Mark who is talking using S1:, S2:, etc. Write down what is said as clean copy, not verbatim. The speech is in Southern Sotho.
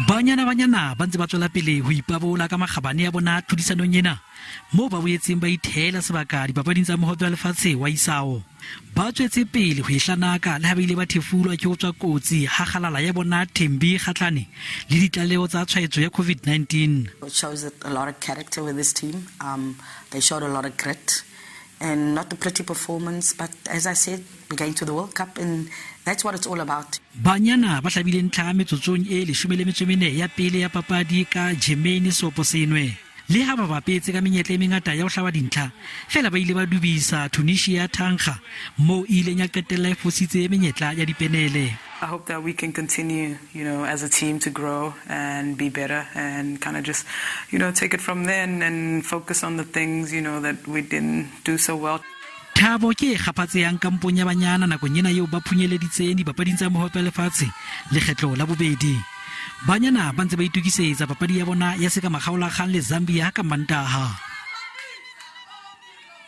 S1: Banyana Banyana ba ntse ba tswela pele ho ipabola ka makgabane a bona tlhodisanong ena, moo ba boetseng ba itheela sebaka dipapading tsa Mohope wa Lefatshe wa Isao. Ba tswetse pele ho e hlanaka le ha ba ile ba thefulwa ke ho tswa kotsi ha kgalala ya bona Thembi Kgatlane le ditlaleho tsa tshwaetso ya COVID-19.
S2: It shows a lot of character with this team. They showed a lot of grit and not a pretty performance, but as I said, we're going to the World Cup and that's what it's all about.
S1: Banyana ba hlabile ntlha metsotsong e 14 ya pele ya papadi ka Jermaine Seoposenwe. Le ha ba bapetse ka menyetla e mengata ya ho hlaba dintlha, feela ba ile ba dubisa Tunisia thankga moo e ileng ya qetella e fositse menyetla ya dipenele.
S3: I hope that we can continue as a team to grow and be better and kind of just take it from there and focus on the things that we didn't do so well.
S1: Thabo ke e kgaphatsehang kampong ya Banyana nakong ena eo ba phunyeleditseng dipapading tsa Mohope wa Lefatshe lekgetlo la bobedi. Banyana ba ntse ba itokisetsa papadi ya bona ya seka makgaolakgang le Zambia ka Mantaha.